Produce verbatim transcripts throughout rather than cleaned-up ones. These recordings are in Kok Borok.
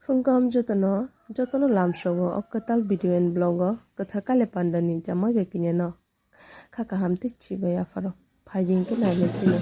Phung kaham jotono, jotono lamsogo o kwtal video and vlog o kwthar kale pandani jamai bai kini no. Kha kaham tei chibai apharo. Phaidi hinkhe naibai chini.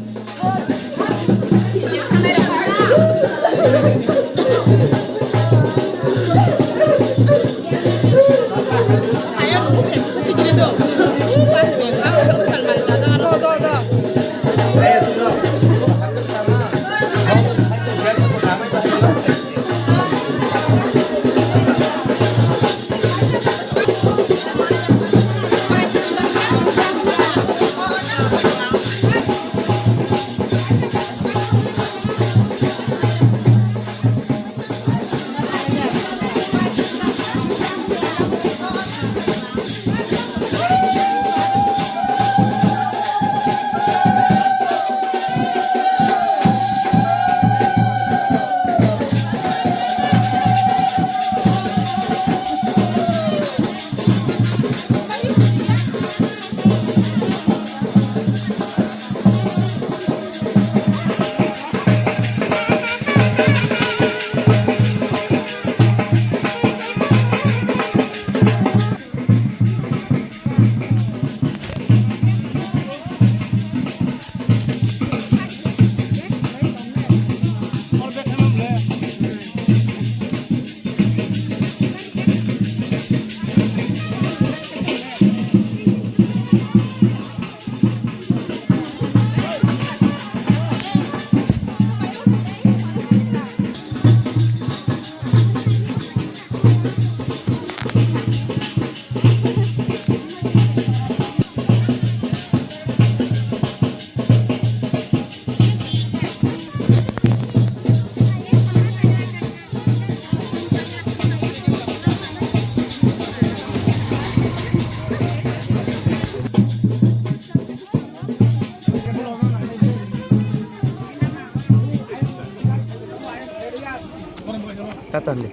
Tata le.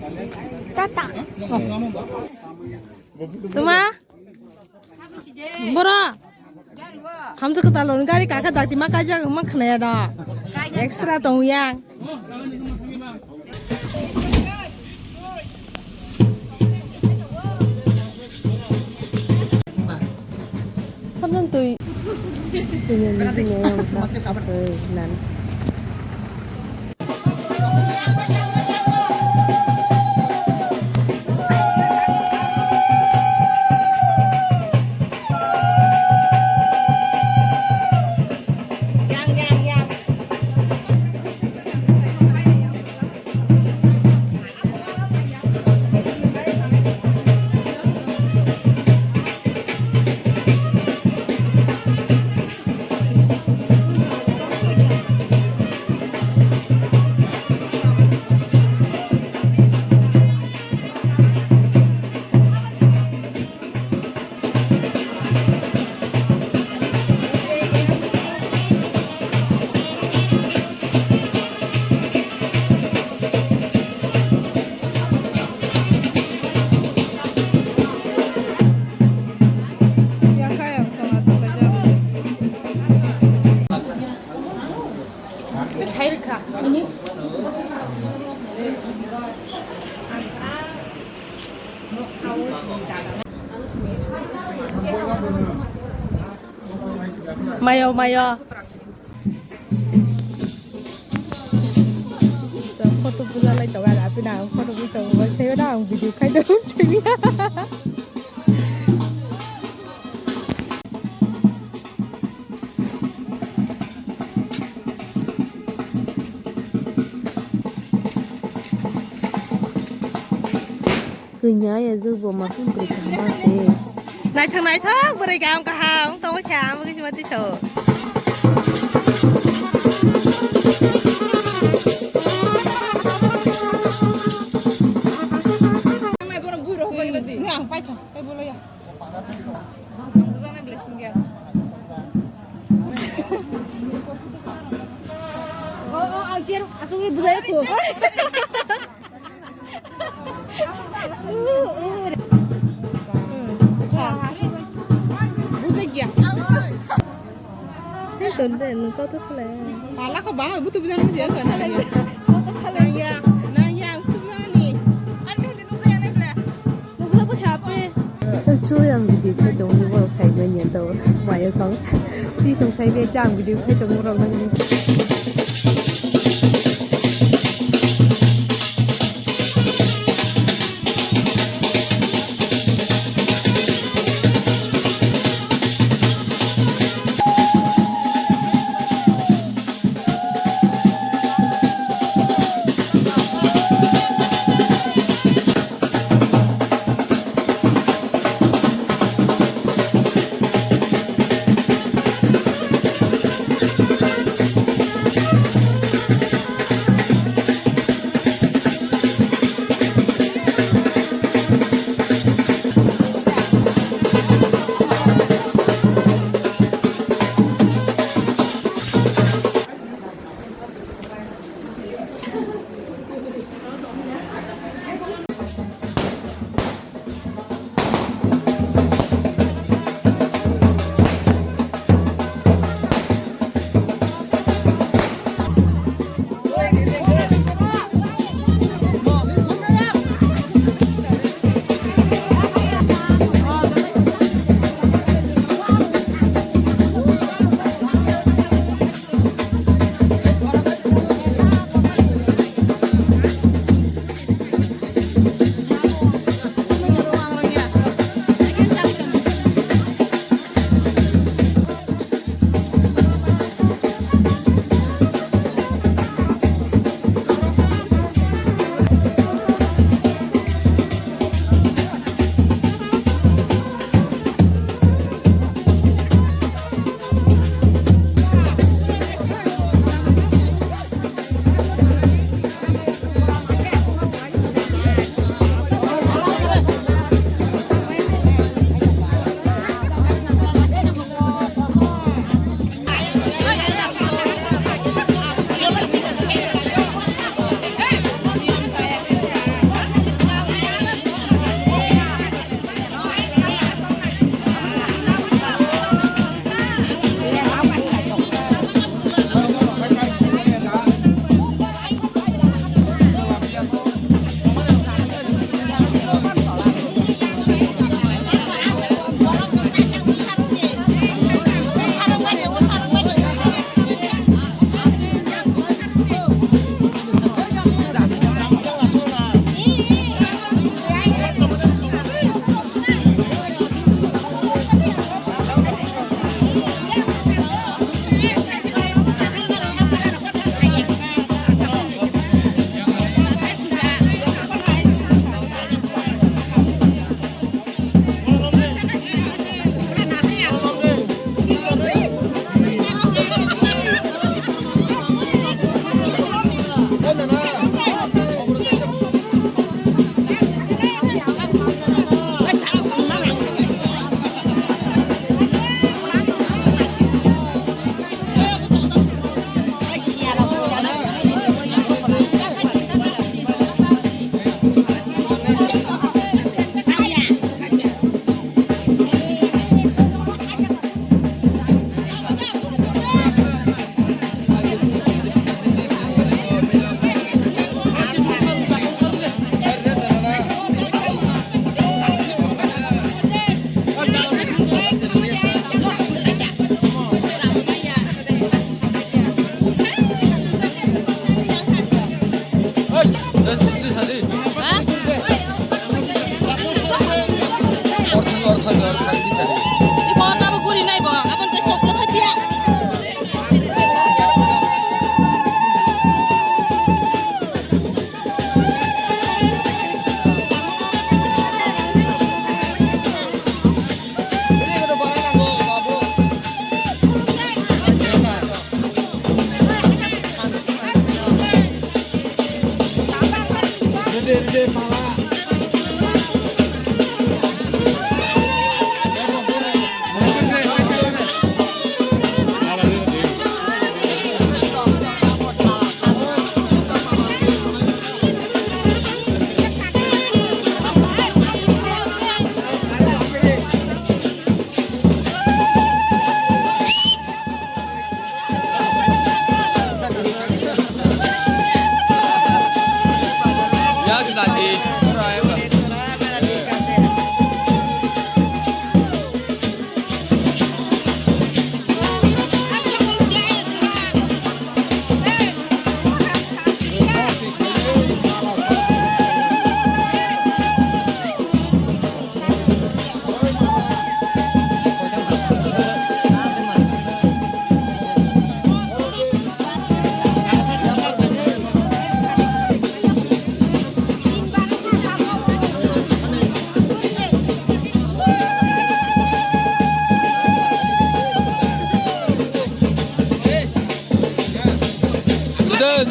Tata. Tuma? Boro. Khamsa kwtal gari kakha dakti ma kaijak ma khnaya da. Extra tong yang. Hamjang twi. Twi ni bini yang kha. Twi nan. Mayo, mayo. Photo bujalai tongo, apina ang photo bui tongo, saiyo na ang video khai tongo, saiya. Kanya ya jwk bo ma khe bwrwi kaham ma se. Naithok naithok bwrwi kaham kaham wng tongwi kha, amo khe sima tiso. Ang paikha, tei bolai ya. Oh, oh, ang share, asungwi bujai ko. Bujai gya. Ten ton de, nung kau to salai. Pala ko ba, butu bujang ni je. Kau to salai. Nang ya, nang ya, butu bujang ni. Choi ang video khai tongo, borok sai manya to maya song. Twi song sai manya chang video khai tongo borok nang.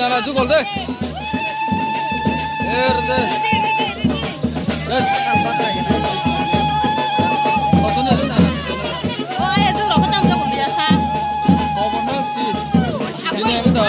Ala jugol de. Er de. Des. Kosone de na. O, ayo, jug rok tam jug dia sa. Kobor na si. Bini ang da.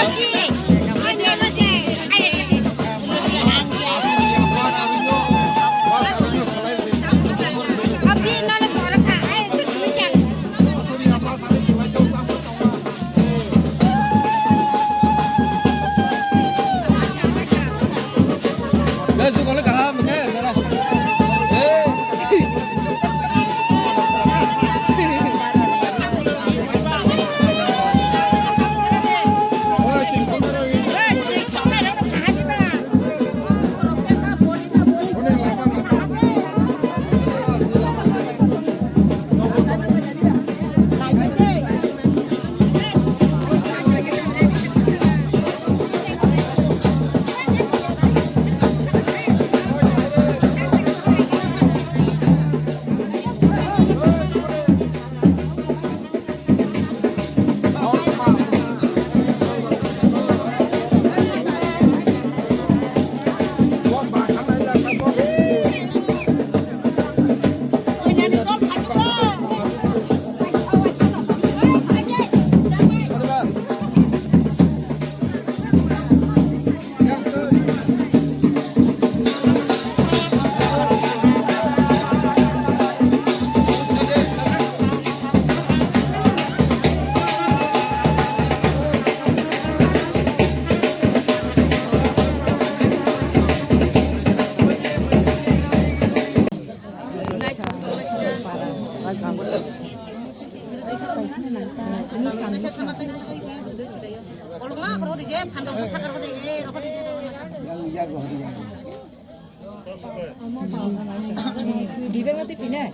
Bibek mati pine.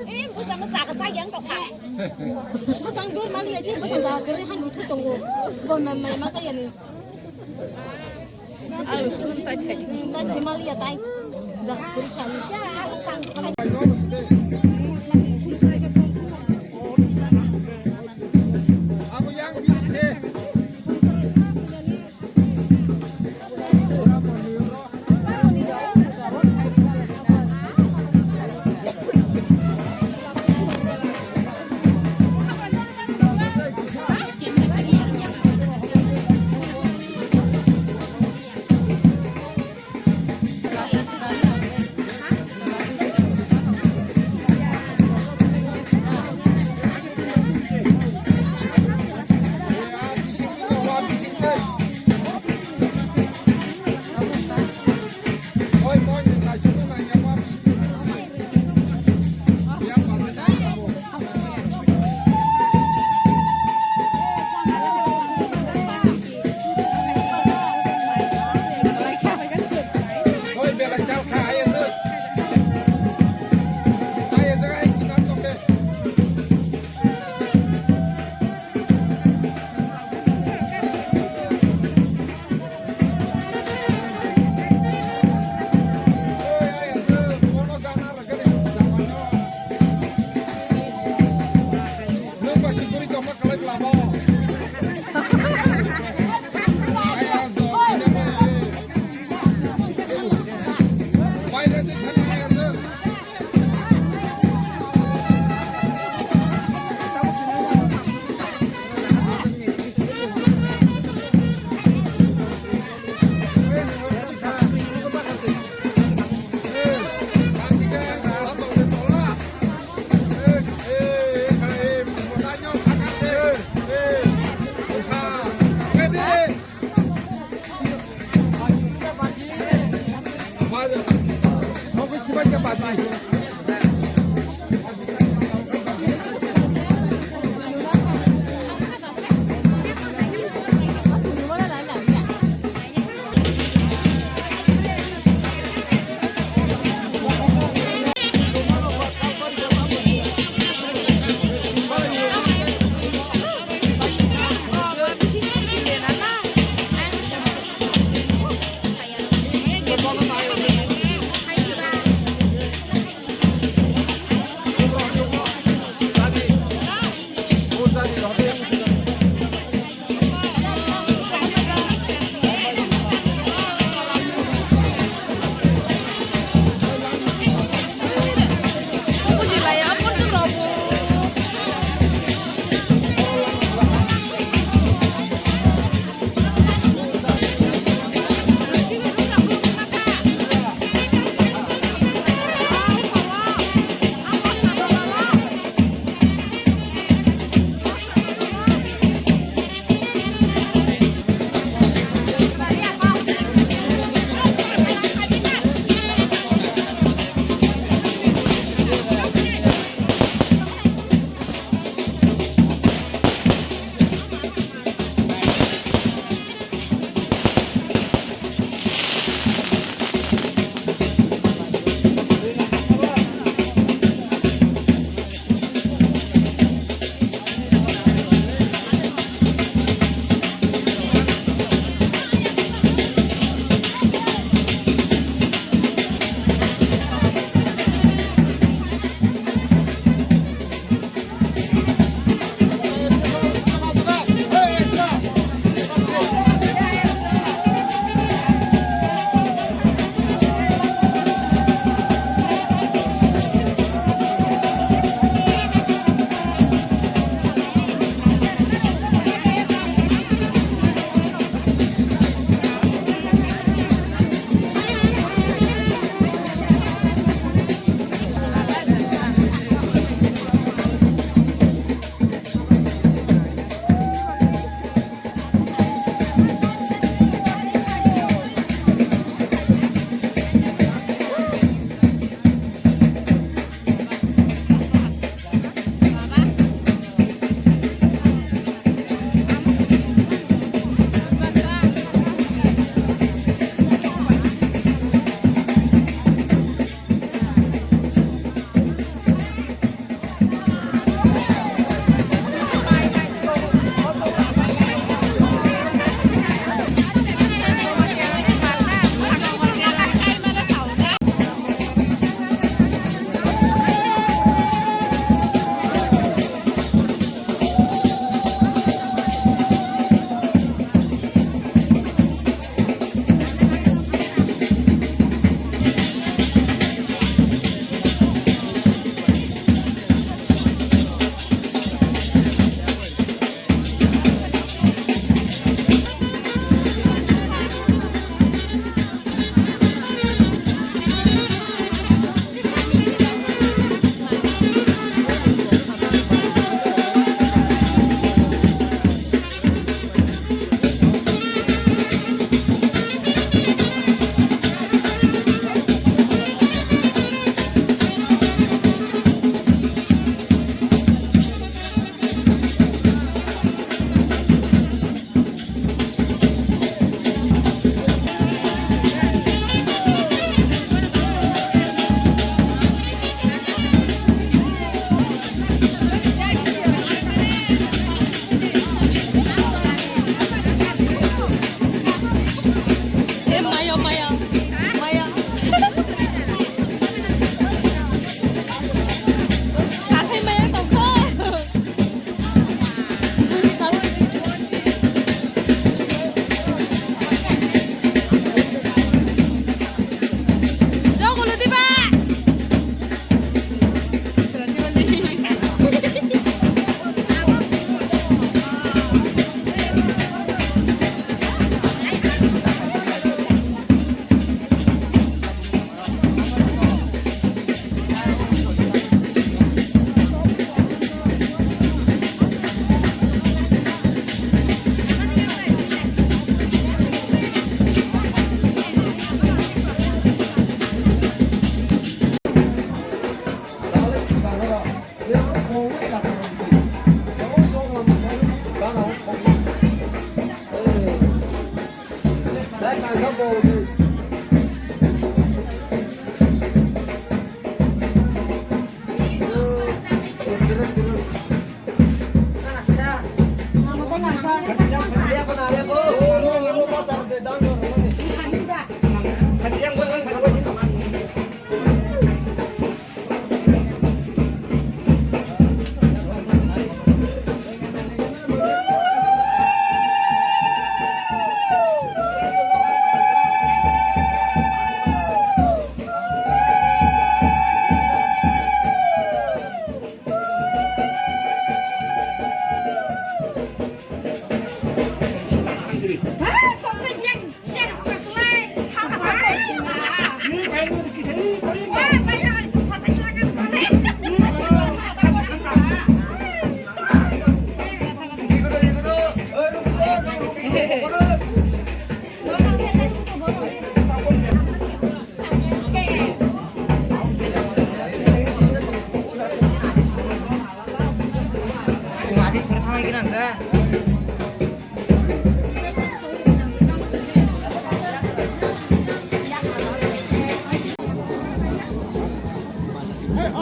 Eh, bujang jaga jayang tokha. Bujang dur mali aja, bujang jaga kere han utu tonggo. Bon man mai ma jayani. Alu thum tai thai. Tai thai mali ya tai. Jaga kere khan.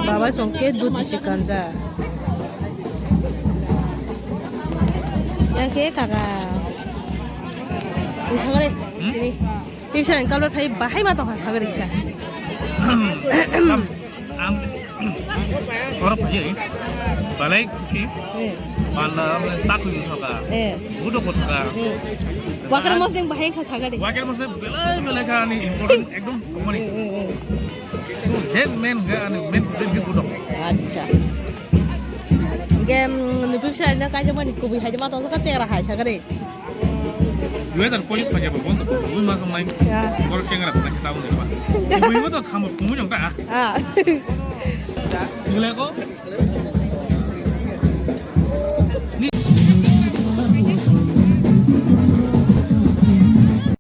Baba songke dut isi kanja. Yang ke kaka. Ini sagare. Hmm? Ini. Pipsa ni kalor phai bahai ma tongkha sagare kisa. Ang oro phai. Balai ki. Eh. Mana sakui thoka. Eh. Budo ko thoka. Eh. Wakar mosdeng bahai kha sagare. Wakar mosdeng belai belai kha ni important ekdom komani. Eh, eh, eh. Je main ga ani main problem hi kudo. Acha. Game ni pipsa na kaja mani kubui hai ma tong ka chera hai sagare. Dui hajar pochis phaikhe bo bondo, bui ma khamnai. Ya. Bor chengra phaikhe tabuk ni ba. Bui ma to khamo kumui jong ta. Ah. Gile ko.